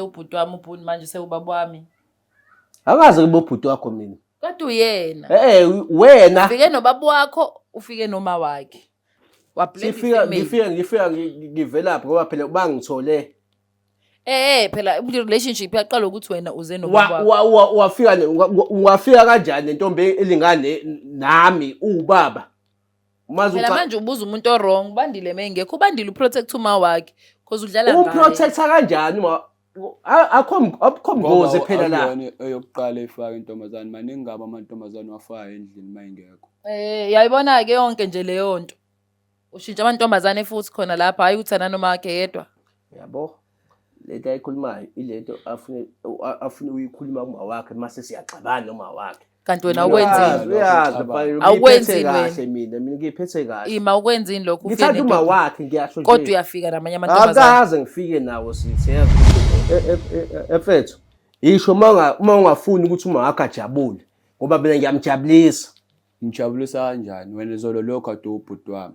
Ubhuti wami ubhuni manje sewubaba wami. Akaze kube ubhuti wakho mina. Kodwa uyena. Eh wena. Ufike nobaba wakho, ufike noma wakhe. Wablend Sifika ngifika ngifika ngivelaphi ngoba phela bangithole. Eh phela relationship yaqala ukuthi wena uze nobaba wakho. Wafika wafika kanjani nentombi elingane nami uwubaba? Maze Phela manje ubuza umuntu o-wrong ubandile mengekho ubandile uprotect uma wakhe cause udlala ngaye. Uprotecta kanjani uma akho akho mgozi phela la. Akuyona eyokuqala efaka intombazane maningi kabi amantombazane wafaka endlini uma ingekho. Eh yayibona ke yonke nje leyo nto. Ushintsha amantombazane futhi khona lapha hayi ukuthi ananoma wakhe yedwa. Yabo lento ayikhulumayo ilento afune afune uyikhuluma kuma wakhe mase siyaxabana noma wakhe. Kanti wena ukwenzini? Uyazi Awukwenzini kahle mina mina ngiphethe kahle. Ima ukwenzini lokhu ufike Ngithanda uma wakhe ngiyasho nje. Kodwa uyafika namanye amantombazane. Akaze ngifike nawo sithi yazi. Efethu isho uma uma ungafuni ukuthi uma wakhe ajabule ngoba mina ngiyamjabulisa. Ngijabulisa kanjani wena zolo lokho ade ubhuti wami.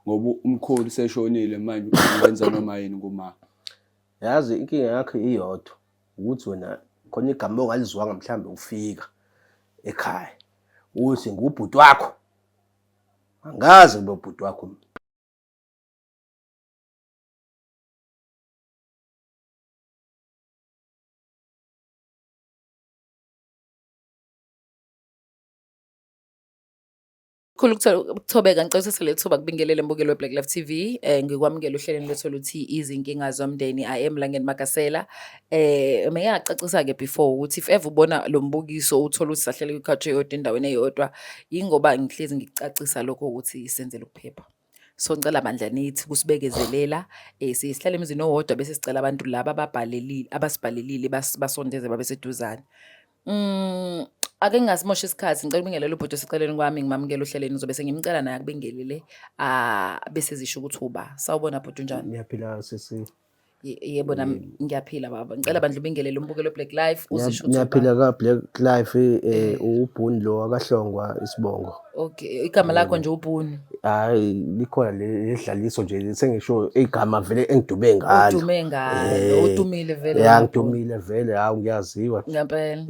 Ngoba umkhulu seshonile manje wenza noma yini kuma. Yazi inkinga yakho iyodwa ukuthi wena khona igama ongalizwanga mhlawumbe ufika ekhaya uthi ngubhuti wakho angazi ngibe ubhuti wakho mina. Khulu ukuthobeka ngicela uthathe leli thuba kubingelele mbukeli we-Black Life TV ngikwamukela ohlelweni lwethu oluthi izinkinga zomndeni. I am Langeni Magasela. Meke ngacacisa-ke before ukuthi if ever ubona lo mbukiso uthole ukuthi sahlele kwi-couch eyodwa endaweni eyodwa, yingoba ngihlezi ngikucacisa lokho ukuthi senzela ukuphepha. So ngicela bandla nithi kusibekezelela siye sihlale emzini owodwa bese sicela abantu laba ababhalelile abasibhalelile basondeze babe seduzane. Ake ngingasimosha isikhathi ngicela ukubingelela ubhuti oseceleni kwami ngimamukele ohlelweni ngizobe sengimcela naye akubingelele bese zisho ukuthi uba. Sawubona bhuti unjani? Ngiyaphila sisi. Yebo nami ngiyaphila baba. Ngicela bandla ubingelele umbukelo Black Life uzisho ukuthi Ngiyaphila ka Black Life ubhuni lo akahlongwa isibongo. Okay, igama lakho nje ubhuni. Hayi likhona ledlaliso nje sengisho igama vele engidube ngalo. Udume ngalo, udumile vele. Ya ngidumile vele hawu ngiyaziwa. Ngempela.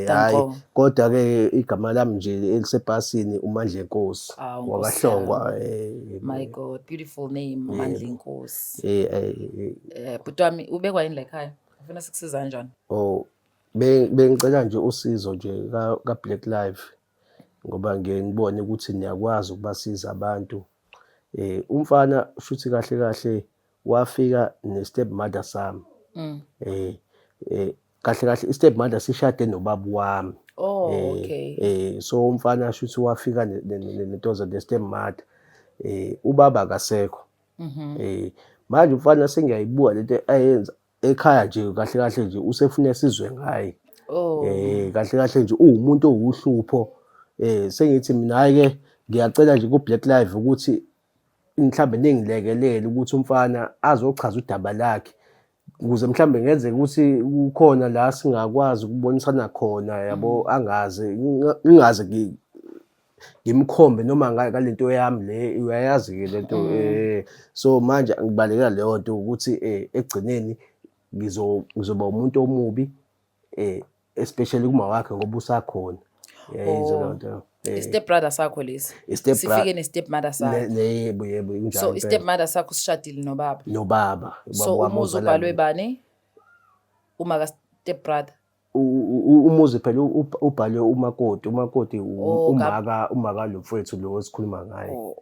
Hayi kodwa ke igama lami nje elisebhasini uMandlenkosi wakaHlongwa. My God, beautiful name Mandlenkosi. Bhuti wami ubekwa yini la ekhaya? Ufuna sikusiza kanjani? Oh bengicela nje usizo nje ka Black Life ngoba ngiye ngibone ukuthi niyakwazi ukubasiza abantu. Umfana shuthi kahle kahle wafika ne step mother sami. Kahle kahle i step mother sishade nobaba wami. Oh okay. So umfana shuthi wafika nentoza ne step mother. Ubaba akasekho. Manje umfana sengiyayibuka lento ayenza ekhaya nje kahle kahle nje usefuna sizwe ngaye. Oh. Kahle kahle nje uwumuntu owuhlupho. Sengithi mina hayi ke ngiyacela nje ku Black Live ukuthi mhlambe ningilekelele ukuthi umfana azochaza udaba lakhe ukuze mhlambe ngenzeka ukuthi kukhona la singakwazi ukubonisana khona yabo angaze ngingaze ngimkhombe noma ngalento yami le uyayazi ke lento so manje ngibalekela leyo nto ukuthi ekugcineni ngizoba umuntu omubi especially kuma wakhe ngoba usakhona yayizwa leyo nto. I-step brother sakho lesi sifike ne-step mother sakho. Yebo yebo injalo. So i-step mother sakho sishadile nobaba. Nobaba. So umuzi ubhalwe bani? Uma ka step brother. Umuzi phela ubhalwe umakoti, umakoti umaka umaka lo mfowethu lo esikhuluma ngaye.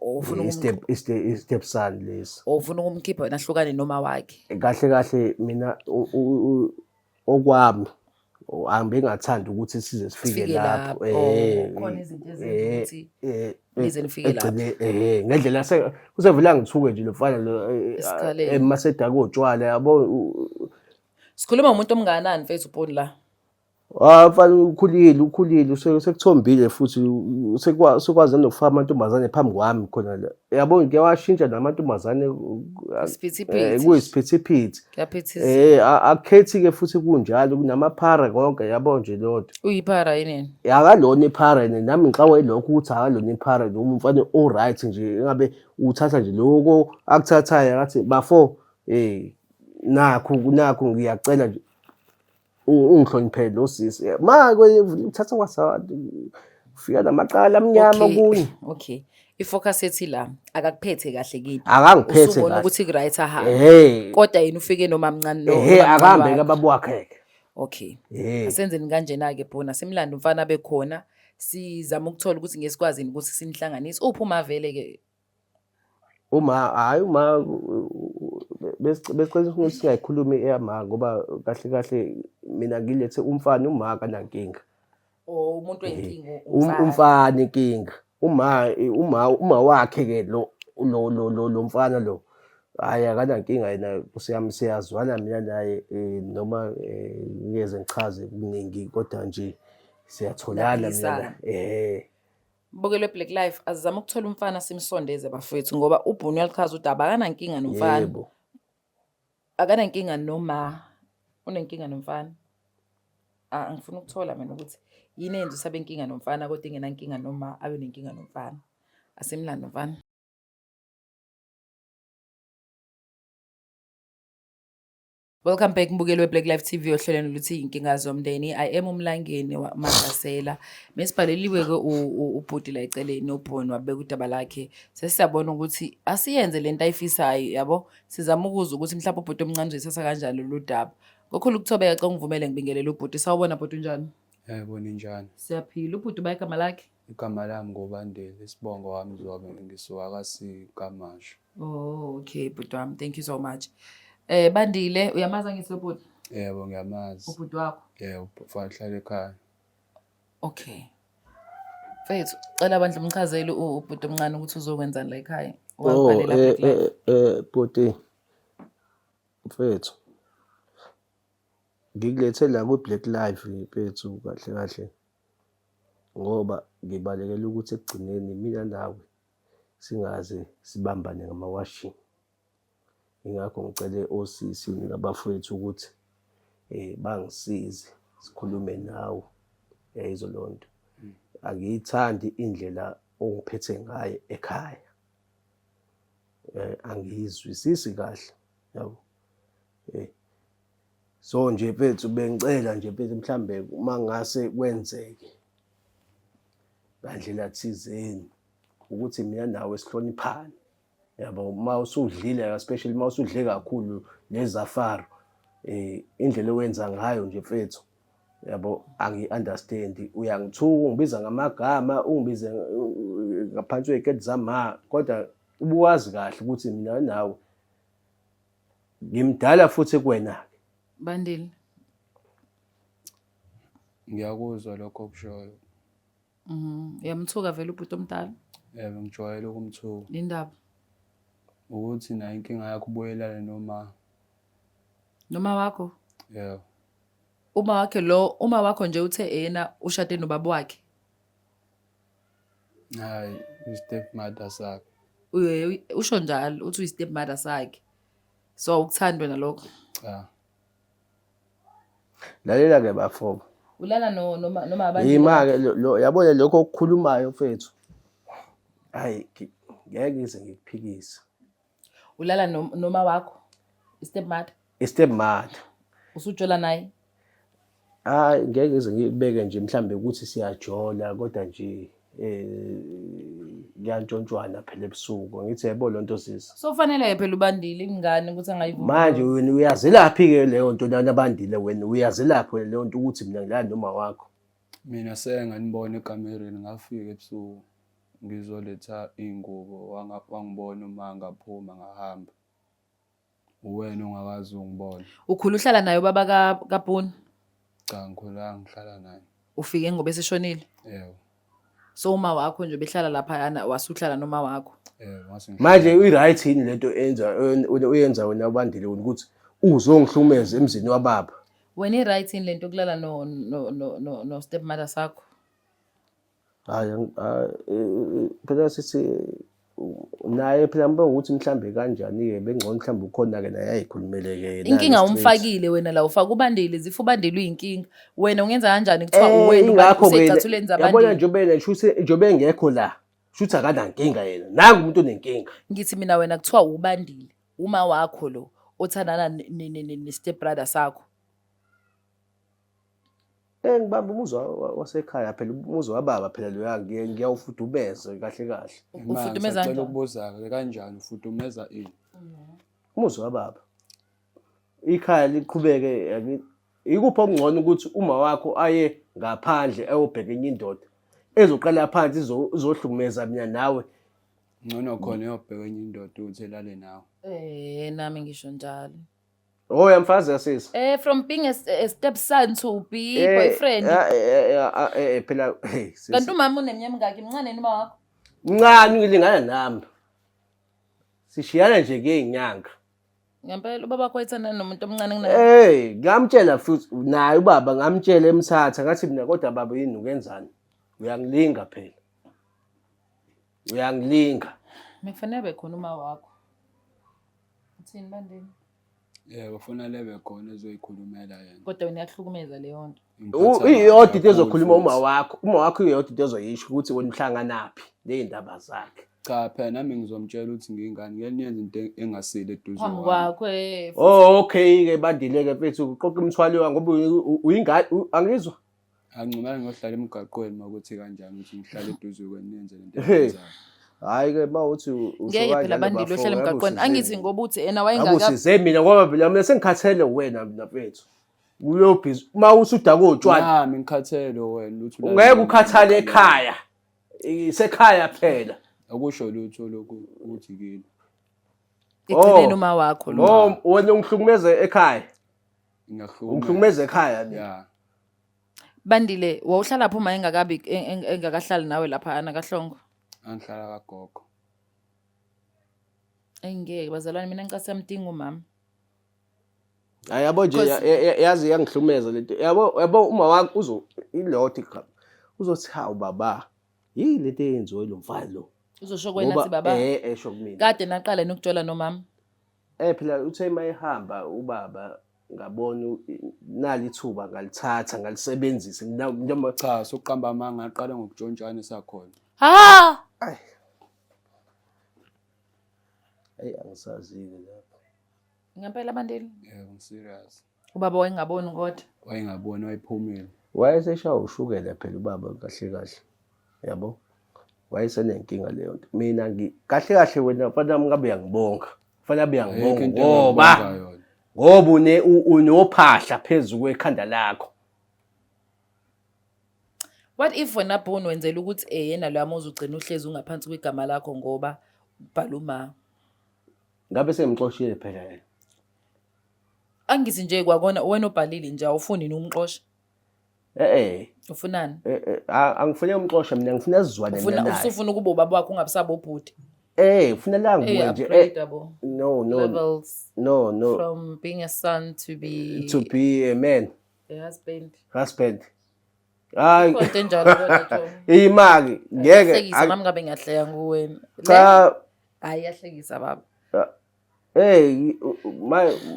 I-step son lesi. Ufuna ukumkhipha wena ahlukane noma wakhe. Kahle kahle mina okwami angibengathandi ukuthi size sifike lapho. Khona izinto ezenza ukuthi nize nifike lapho. Ngendlela kusevele angithuke nje lo mfana lo emasedake otshwala yabo. Sikhuluma ngomuntu omngakanani mfethu uPoni la? Ah mfana ukhulile ukhulile sekuthombile futhi sekwazi nokufaka amantombazane phambi kwami khona la. Yabo ngiyawashintsha namantombazane isiphithiphithi. Kuyisiphithiphithi. Kuyaphithizela. Akukhethi ke futhi kunjalo kunamaphara konke yabo nje lodwa. Uyiphara yini? Akalona iphara yena nami ngixakwe lokho ukuthi akalona iphara noma umfana o right nje engabe uthatha nje lokho akuthathayo akathi bafo Nakhu nakhu ngiyacela nje ungihloniphele lo sisi. Ma uthatha kwasa ufika namacala amnyama kunye. Okay. I-focus ethi la akakuphethe kahle kini. Akangiphethe Usubona kahle. ukuthi ku-right ahambe. Ehhe. Kodwa yena ufike noma mncane no. Ehhe nomamncane akahambe wakhe. kababa wakhe-ke. Okay. Ehhe. Asenzeni kanjena-ke Bhona, simlande umfana abe khona sizama ukuthola ukuthi ngeke sikwazi yini ukuthi sinihlanganise. Uphi uma vele-ke? Uma hhayi uma besicela ukuthi singayikhulumi eyama ngoba kahle kahle mina ngilethe umfana uma akanankinga. Or umuntu oyinkinga Umfana inkinga. Uma uma uma wakhe ke lo lo lo lo lo mfana lo hhayi akanankinga yena nkosi yami siyazwana mina naye noma ngingeze ngichaze kuningi kodwa nje siyatholana mina eh. Mbukeli we-Black Life azizame ukuthola umfana simsondeze bafowethu ngoba uBhunu uyalichaza udaba akanankinga nomfana. Yebo. Akanankinga noma unenkinga nomfana. Ah, angifuni ukuthola mina ukuthi yini eyenza ukuthi abe inkinga nomfana kodwa engenankinga noma abe nenkinga nomfana. Asimlando mfana. Welcome back mbukeli we-Black Life TV ohlelweni luthi inkinga zomndeni. I am uMlangeni Magasela. Mesibhaleliwe-ke ubhuti la eceleni uBhoni wabeka udaba lakhe. Sesiyabona ukuthi asiyenze lento ayifisayo yabo. Sizama ukuzwa ukuthi mhlawumbe ubhuti omncane uzoyithatha kanjani lolu daba. Ngokhulu ukuthobeka xa ungivumele ngibingelele ubhuti. Sawubona bhuti unjani? Yebo ninjani? Siyaphila. Ubhuti uba igama lakhe? Igama lami nguBandile, isibongo wami Zobe ngisuka kaSikamashu. Oh, okay bhuti wami. Thank you so much. Eh Bandile, uyamazi angithi lo bhuti? Yebo ngiyamazi. Ubhuti wakho? Yebo, uhlala ekhaya. Okay. Mfethu, cela bandla umchazele ubhuti omncane ukuthi uzokwenzani la ekhaya. Oh, Wabhalela eh Black Life. bhuti mfethu ngikulethe la kwi-Black Life mfethu kahle kahle ngoba ngibalekela ukuthi ekugcineni mina nawe singaze sibambane ngamawashini. Yingakho ngicele osisi nabafowethu ukuthi bangisize sikhulume nawe, uyayizwa leyo nto. Angiyithandi indlela ongiphethe ngayo ekhaya, angiyizwisisi kahle yabo. So nje mfethu bengicela nje mfethu mhlambe uma ngase kwenzeke ngandlela thizeni ukuthi mina nawe sihloniphane. Yabo uma usudlile especially uma usudle kakhulu nezafaro indlela owenza ngayo nje mfethu yabo angi-understand uyangithuka ungibiza ngamagama ungibize ngaphansi kwey'keti zama kodwa ubuwazi kahle ukuthi mina nawe ngimdala futhi kuwena-ke. Bandile. Ngiyakuzwa lokho okushoyo. Uyamthuka vele ubhuti omdala? Yebo, ngijwayele ukumthuka. Indaba? Ukuthi naye inkinga yakho ubuyelane noma. Noma wakho? Yebo. Uma wakhe lo, uma wakho nje uthe yena ushade nobaba wakhe. Hayi, i-step mother sakhe. Usho njalo uthi uyi-step mother sakhe. So awukuthandi wena lokho? Cha. Lalela ke bafo. Ulala no noma noma abantu. Yima ke lo yabona lokho okukhulumayo mfethu. Hayi ngeke ngize ngikuphikise. Ulala noma wakho? I-step mother? I-step mother. Usujola naye? Hayi ngeke ngize ngikubeke nje mhlambe ukuthi siyajola kodwa nje kuyantshontshwana phela ebusuku ngithi yebo lo nto sisi. So fanele phela uBandile ingane ukuthi angayivumi. Manje wena uyazelaphi ke leyo nto lana Bandile wena uyazelaphi wena leyo nto ukuthi mina ngilala noma wakho. Mina seke nganibona ekamereni ngafika ebusuku ngizoletha iy'ngubo wangibona uma ngaphuma ngahamba. Uwena ongakaze ungibone. Ukhula uhlala naye ubaba kaBhunu? Cha, ngikhulanga ngihlala naye. Ufike ngoba eseshonile? Yebo. So uma wakho nje behlala laphayana wasuhlala noma wakho? Yebo, ngase Manje uyi-right yini lento enza uyenza wena uBandile ukuthi uzongihlukumeza emzini wababa? Wena i-right yini lento yokulala no no no no no stepmother sakho? Hayi phela sithi naye phela ngibe ukuthi mhlambe kanjani-ke bengcono mhlambe ukhona-ke naye ayikhulumele-ke yena Inkinga straight. umfakile wena la ufaka uBandile zifa uBandile uyinkinga. Wena ungenza kanjani kuthiwa Eh, uwena ingakho-ke usecathulweni yabona zaBandile? njengoba yena shuthi njengoba engekho la shuthi akanankinga yena nangu umuntu onenkinga. Ngithi mina wena kuthiwa uBandile uma wakho lo Othandana ne-step brother sakho. Eh ngibamba umuzwa wasekhaya phela, umuzwa wababa phela loya, ngiyawufudumeza kahle kahle. Ufudumeza Ngicela kanjani? ukubuza-ke, kanjani ufudumeza ini? Umuzwa wababa. Ikhaya liqhubeke ikuphi okungcono ukuthi uma wakho aye ngaphandle ayobheka enye indoda ezoqala phansi izohlukumeza mina nawe. Ngcono khona eyobheka enye indoda ukuthi elale nawe. Eh nami ngisho njalo. Oh uyamfazi sisi. Eh from being a stepson to be boyfriend. Phela hey sisi. Kanti umama uneminyaka emingaki? Mncane yini uma wakho? Mncane, ngilingana nami. Sishiyana nje ngey'nyanga. Ngempela ubaba wakho wayethandana nomuntu omncane kunaye. Hey, ngamtshela futhi naye ubaba, ngamtshela emthatha, ngathi mina kodwa baba yini ukenzani? Uyangilinga phela. Uyangilinga. Bekufanele abe khona uma wakho. Uthini Bandile? Yebo, funa lebe khona ezoyikhulumela yena. Kodwa wena iyakuhlukumeza leyo nto. Ingiphatha Iyodwa kabi into ezokhuluma kakhulu uma futhi. wakho. Uma wakho iyodwa into ezoyisho ukuthi wena uhlanganaphi ney'ndaba zakhe. Cha phela nami ngizomtshela ukuthi ngiyingane, ngeke niyenze into engasile eduze Phambi kwami. kwakho eh. Oh okay ke Bandile ke mfethu, uqoqa imithwalo yakho ngoba uyingane angizwa. Angcomela ngiyohlala emgaqweni makuthi kanjani ukuthi ngihlale eduze kwenu niyenze lento Hey. engiyenzayo. Hayi ke mawuthi usho Ngeke phela kanjalo Bandile bafo, uhlale ngabe emgaqweni. usize Angithi mina. ngoba uthi ena Ngabe wayengaka usize mina ngoba phela mina sengikhathele wena mina mfethu. Uyobhizi uma usudakwe utshwala. Nami ngikhathele wena ukuthi ulale Ungeke nami ukhathale emgaqweni. ekhaya. Isekhaya phela. Akusho lutho lokhu ukuthi kini. Egcineni Oh. uma wakho lo. Oh wena ungihlukumeze ekhaya. Ngiyakuhlukumeza. Ungihlukumeze ekhaya mina. Yeah. Bandile, wawuhlala phi uma engakabi engakahlali nawe lapha ana kaHlongo? Angihlala kagogo. Engeke bazalwane, mina ngicase yamdinga umama. Hayi yabo nje Because- yazi iyangihlukumeza lento. Yabo yabo uma wakho uzo iloti cha. Uzothi hawu baba. Yini lento eyenziwe lo mfana lo? Uzosho kwena athi baba. Eh esho kumina. Kade naqala nokujola nomama. Eh phela uthe mayehamba ubaba ngabona nali ithuba ngalithatha ngalisebenzisa noma Cha, sokuqamba amanga ngaqala ngokutshontshana esakhona. Ha! Ay. Ayi angisazi-ke lapho. Ngempela Bandile. Yebo, ngiserious. Ubaba wayengaboni kodwa. Wayengaboni, wayephumile. Wayeseshaya ushukela phela ubaba kahle kahle. Yabo? Wayesenenkinga leyo nto. Mina ngi kahle kahle wena mfana wami ngabe uyangibonga. Mfana abe Ayikho uyangibonga into ngoba engangibonga yona. ngoba une unophahla phezu kwekhanda lakho. What if wena Bone wenzela ukuthi eh yena lo muzi ugcina uhlezi ungaphansi kwegama lakho ngoba ubhala uma. Ngabe sengimxoshile phela yena. Angithi nje kwakona wena obhalile nje awufuni umxosha. Eh eh. Ufunani? Eh, eh, angifuni umxosha mina, ngifuna sizwane mina Ufuna naye. usufuna ukuba ubaba wakho ungabusaba ubhuti. Eh, ufuna la Eh ngibuke nje. upgrade Eh, yabo. no no Levels no no from being a son to be to be a man, a husband. husband. Hayi. Ikhona into enjalo kodwa Tom. Imali ngeke Hlekisa mami ngabe ngiyahleka nguwena. cha. Hayi iyahlekisa baba. Hey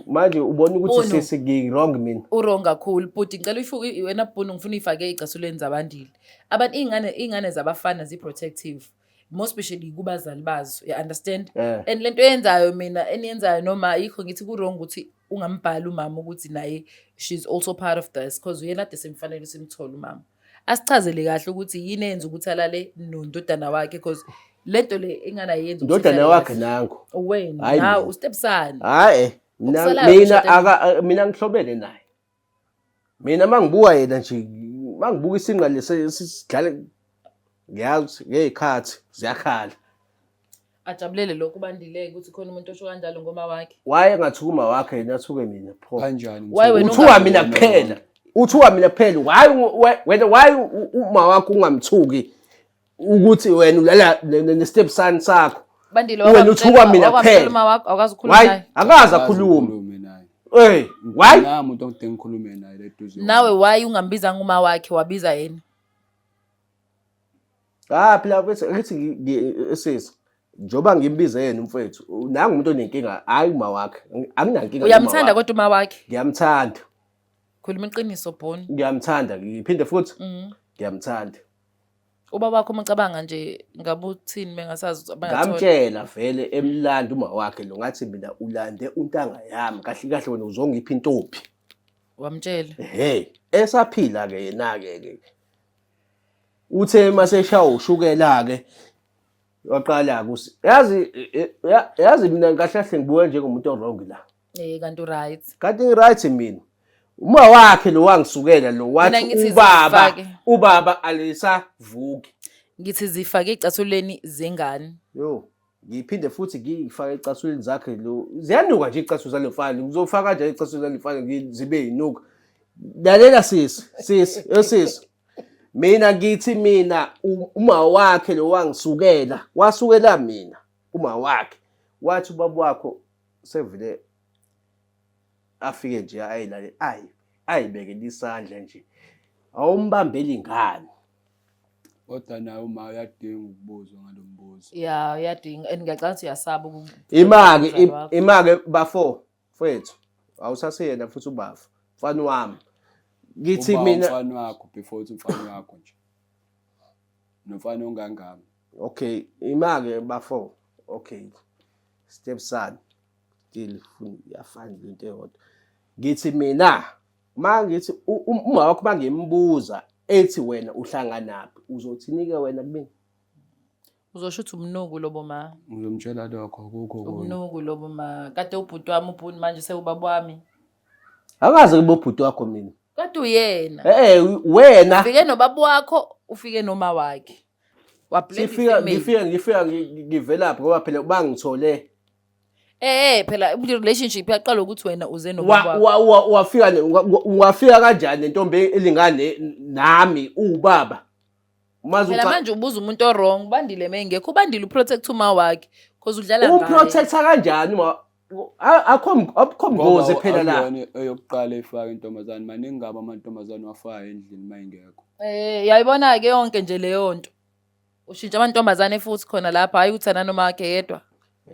manje ubona ukuthi Bono. sesi ngi-wrong mina. Urong kakhulu bhuti, ngicela uyifuke wena Bhunu, ngifuna uyifake ey'cathulweni zaBandile. Abantu iy'ngane iy'ngane zabafana zi-protective more especially kubazali bazo, you understand? Eh. And lento eyenzayo mina eniyenzayo noma ayikho, ngithi ku-wrong ukuthi ungambhali umama ukuthi naye she's also part of this because uyena ade simfanele simthole umama. Asichazele kahle ukuthi yini eyenza ukuthi alale nondodana wakhe because lento le ingane ayenzi ukuthi Ndodana ihlale wakhe kahle. nangu. Wena Hhayi nawe mina. ustepson. Hayi mina Okusalayo mina ushade aka mina ngihlobene naye. Mina mangibuka yena nje mangibuka isinqa lesi sidlala ngiyazi ngezikhathi ziyakhala. Ajabulele lokho uBandile ukuthi khona umuntu osho kanjalo ngoma wakhe. Waye engathuka uma wakhe yena athuke mina pho. Kanjani? Why wena Uthuka mina kuphela. Uthuka mina kuphela. Why wena why uma wakho ungamthuki ukuthi wena ulala ne stepson sakho. Bandile Wena uthuka mina kuphela. Uma wakho awukazi ukukhuluma Why naye. akaze akhulume. naye. Hey, why? Na umuntu okudinga ngikhulume naye le duze. Nawe why ungambizanga uma wakhe wabiza yena? Ah phela mfethu ngithi sisi njengoba ngimbize yena umfethu nangu umuntu onenkinga hayi uma wakhe anginankinga Uyamthanda kodwa uma wakhe. Ngiyamthanda. Khuluma iqiniso Bhoni. Ngiyamthanda ngiphinde futhi. Ngiyamthanda. Ubaba wakho uma ucabanga nje ngabe uthini bengasazi bengathola. Ngamtshela vele emlanda uma wakhe lo ngathi mina ulande untanga yami kahle kahle wena uzongipha intombi. Wamtshela. Ehhe, esaphila ke yena ke ke. Uthe maseshawa ushukela ke waqala ke yazi yazi mina kahle kahle ngibuka njengomuntu owrong la. Eh kanti uright. Kanti ngiright mina. Uma wakhe lo wangisukela lo wathi ubaba ubaba alisavuki. Ngithi zifake ecathulweni zengane. Yo. Ngiphinde futhi ngiyifake ecathulweni zakhe lo. Ziyanuka nje icathulo zalo mfana. Ngizofaka kanjani icathulo zalo mfana zibe yinuka. Lalela sisi, sisi, esisi. Mina ngithi mina uma wakhe lo wangisukela, wasukela mina uma wakhe. Wathi ubaba wakho sevele afike nje ayilale ayi ayibekele isandla nje awumbambeli ingane kodwa naye uma uyadinga ukubuzwa ngalo mbuzo ya uyadinga and ngiyacabanga ukuthi uyasaba imake imake bafo mfethu awusaseyena futhi ubafo mfana wami ngithi mina mfana wakho before uthi mfana wakho nje nomfana ongangami okay imake bafo okay stepson still iyafana into eyodwa ngithi mina uma ngithi uma wakho bangimbuza ethi wena uhlanganaphi uzothini-ke wena kumina uzosho ukuthi umnuku lobo ma ngizomtshela lokho akukho umnuku lobo ma kade ubhuti wami ubhuti manje sewubaba wami akaze kube ubhuti wakho mina kade uyena eh wena ufike nobaba wakho ufike noma wakhe Sifika ngifika ngifika ngivelaphi ngoba phela bangithole Eh phela relationship yaqala ukuthi wena uze nobaba wakho. Wafika wafika kanjani nentombi elingane nami ubaba. Phela manje ubuza umuntu o-wrong Bandile mengekho uBandile uprotect uma wakhe because udlala ngaye. Uprotecta kanjani uma akho akho mgozi phela la. Eyokuqala ifaka intombazane maningi kabi amantombazane wafaka endlini mayingekho. Eh yayibona ke yonke nje leyo nto. Ushintsha amantombazane futhi khona lapha hayi uthanda noma wakhe yedwa.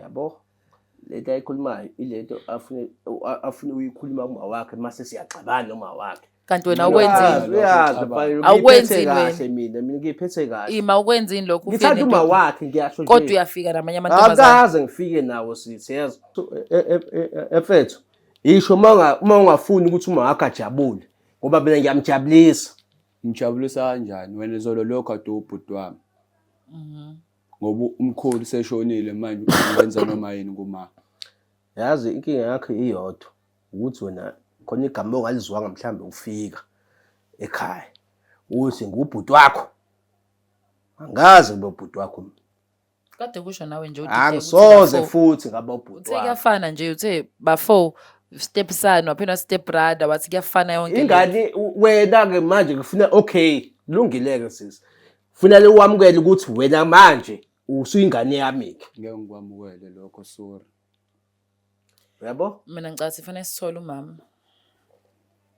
Yabo lento ayikhulumayo ilento afune afune uyikhuluma kuma wakhe mase siyaxabana noma wakhe. Kanti wena ukwenzini? Uyazi Awukwenzini kahle mina mina ngiphethe kahle. Ima ukwenzini lokho ufike Ngithanda uma wakhe ngiyasho nje. Kodwa uyafika namanye amantombazane. Akaze ngifike nawo sithi yezwa. Efethu isho uma ungafuni ukuthi uma wakhe ajabule ngoba mina ngiyamjabulisa. Ngijabulisa kanjani wena zolo lokho ade ubhuti wami. Mhm. Ngoba umkhulu seshonile manje wenza noma yini kuma. Yazi inkinga yakho iyodwa ukuthi wena khona igama ongalizwanga mhlawumbe ufika ekhaya uthi ngubhuti wakho. Angazi kube ubhuti wakho mina. Kade kusho nawe nje Angisoze futhi ngaba ubhuti Uthe kuyafana nje uthe bafo step son waphinde step brother wathi kuyafana yonke ingane wena ke manje ngifuna okay kulungile ke sisi funa le wamukele ukuthi wena manje usuyingane yami ke ngeke ngikwamukele lokho sorry uyabo mina ngicatha ifanele sithole umama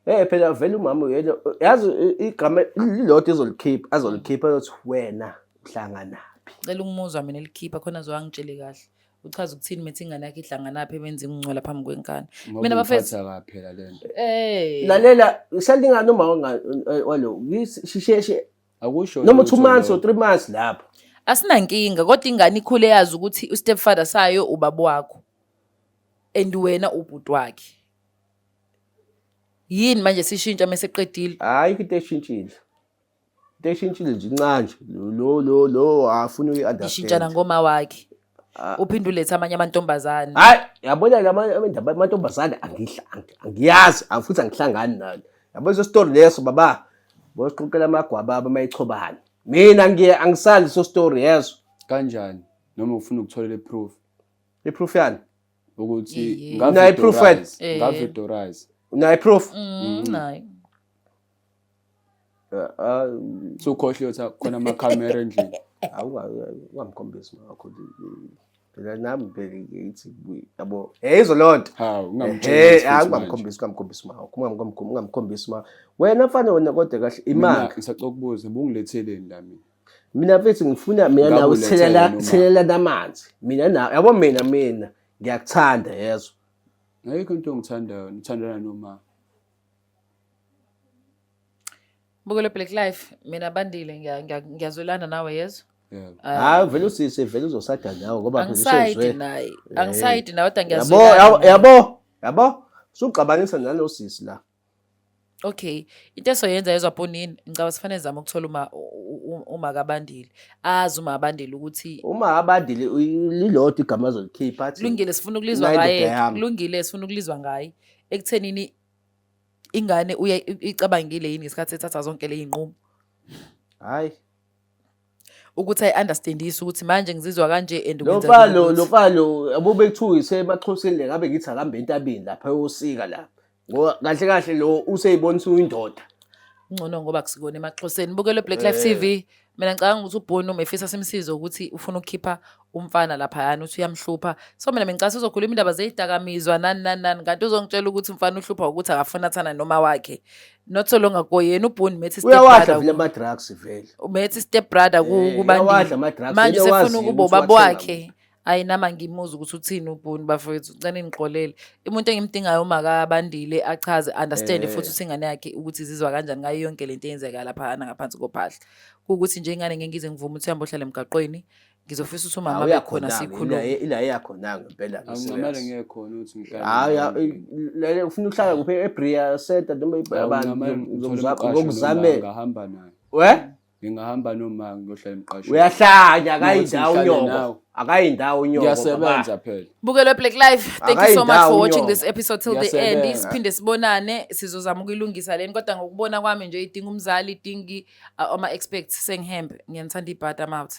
Eh phela vele umama uyena yazi igama lilodwa ezolikhipha azolikhipha ezothi wena uhlanganaphi. Cela ukumuzwa mina elikhipha khona azowangitshele kahle. Uchaza ukuthini methi ingane yakhe ihlanganaphi ebenza ingcola phambi kwenkani. Mina bafethu kabi phela lento. Eh. Lalela usalingana uma walo shisheshe Akusho noma 2 months or 3 months lapho. Asinankinga kodwa ingane ikhule yazi ukuthi ustepfather sayo ubaba wakho. And wena ubhuti wakhe. Yini manje sishintsha mese qedile? Hayi into eshintshile. Into eshintshile nje incane nje. Lo lo lo afuna uyi-understand. Ishintshana ngoma wakhe. Ah. Uphinde ulethe amanye amantombazane. Hayi yabona lama indaba amantombazane angihlangi angiyazi futhi angihlangani nayo. Yabo leso story leso baba. Bosiqoqela amagwababa mayichobana. Mina ngiye angisali so story yezo. Kanjani? Noma ufuna ukuthola le proof? I-proof yani? Ukuthi Unayo i-proof wena? Ngavidorize. Unayo i-proof? Nayo. Sukhohle ukuthi khona amakhamera endlini. Awungamkhombisi wakho. Phela nami phela ngithi yabo. Hey izwa leyo nto. Hawu ungamtsheli. Hey ungamkhombisi ungamkhombisi ma wakho. Ungamkhombisi ma. Wena mfana wena kodwa kahle imanga. Ngisacela ukubuza ubungiletheleni la mina. Mina mfethu ngifuna mina nawe sithelela sithelela namanzi. Mina nawe yabo mina mina ngiyakuthanda yezwa. Ayikho into ongithandayo, ngithandana noma. Mbukelo Black Life, mina Bandile ngiyazwelana nawe yezwa. Yebo. Hayi vele usisi vele uzosada nawe ngoba phela Angisayidi usezwe. naye. Angisayidi nawe kodwa Yabo ngiyazwelana. yabo naye. yabo yabo suxabanisa nalo sisi la. Okay, into esoyenza yezwa Ponini, ngicabanga sifanele zama ukuthola uma kaBandile. Azi uma kaBandile ukuthi Uma abandile lilodwa igama azolikhipha athi kulungile sifuna ukulizwa Nayi indoda ngaye, yami. kulungile sifuna ukulizwa ngaye. Ekuthenini ingane uye icabangile yini ngesikhathi ethatha zonke le iy'nqumo Hayi. ukuthi ayi-understandise ukuthi manje ngizizwa kanje and Lo kwenzeka mfana lo ukuthi. lo mfana lo yabo bekuthiwa isemaxhoseni le ngabe ngithi akambe entabeni lapha eyosika lapha. Ngoba kahle kahle lo useyibonisa uyindoda. Ngcono ngoba kusikona emaxhoseni. Bukele Black Life TV. Mina ngicabanga ukuthi uBhunu uma efisa simsize ukuthi ufuna ukukhipha umfana laphayana uthi uyamhlupha. So mina bengicabanga uzokhuluma indaba zezidakamizwa nani nani nani kanti uzongitshela ukuthi umfana uhlupha ukuthi akafuni athana noma wakhe. Not so long ago yena uBhunu methi step Uyawadla brother. vele ama-drugs vele. Umethi step brother Uyawadla kubandile. ama-drugs. Manje Yena usefuna waziyo ukuba ukuthi ubaba wathenga wakhe. Ayi nama ngimuzwa ukuthi uthini uBhunu bafowethu ngicela ningixolele. Umuntu engimdingayo uma kaBandile achaze understand futhi ukuthi ingane yakhe ukuthi izizwa kanjani ngayo yonke lento eyenzeka laphana ngaphansi kophahla. Kuwukuthi nje ingane ngeke ngize ngivume ukuthi ihambe ohlala emgaqweni. Ngizofisa ukuthi umama Hawu, abe khona uyakhona-ke, sikhulume. ila iyakhona ngempela ke, Awuncamele serious. ngeke khona ukuthi ngihlale. Hayi nawe. ufuna ukuhlala kuphi eBria Center noma Awuncamele ngithole umqasho noma ngokuzamela. ngingahamba naye. We? Ngingahamba noma ngiyohlala emqashweni. Uyahlanya akayindawo Ukuthi ngihlale unyoko. nawe. Akayindawo unyoko. Ngiyasebenza phela. Bukelo Black Life, thank you so much for Akayindawo watching unyoko. this episode till the end. Ngiyasebenza. Siphinde sibonane, sizozama ukuyilungisa leni kodwa ngokubona kwami nje idinga umzali, idinga ama-experts sengihembe. Ngiyanithanda ibhadi, I'm out.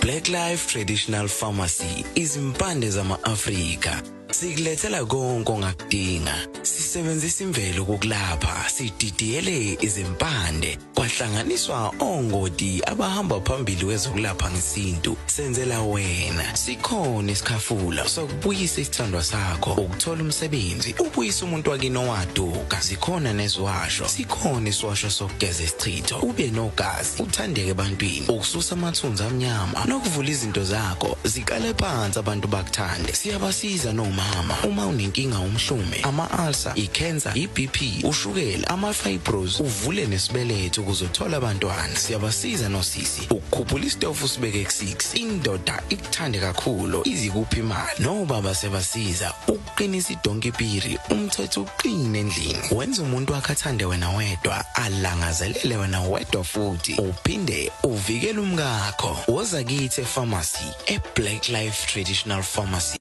Black Life Traditional Pharmacy izimpande zama-Afrika sikulethela konke ongakudinga. Sisebenzisa imvelo kokulapha, sididiyele izimpande kwahlanganiswa ongoti abahamba phambili kwezokulapha ngesintu. Senzela wena sikhona isikhafula sokubuyisa isithandwa sakho, ukuthola umsebenzi, ubuyise umuntu wakini owaduka. Zikhona neziwasho, sikhona isiwasho sokugeza isichitho, ube nogazi, uthandeke ebantwini, ukususa amathunzi amnyama nokuvula izinto zakho ziqale phansi abantu bakuthande. Siyabasiza nomama uma unenkinga umhlume, ama-ulcer, i-cancer, i-BP, ushukela, ama-fibros, uvule nesibeletho ukuze uthole abantwana. Siyabasiza nosisi ukukhuphula isitofu sibeke ku-6, indoda ikuthande kakhulu izikuphi imali. Nobaba siyabasiza ukuqinisa idonkipiri, umthetho uqine endlini, wenza umuntu wakhe athande wena wedwa, alangazelele wena wedwa futhi uphinde uvikele umkakho. Woza kithi efamasi e-Black Life Traditional Pharmacy.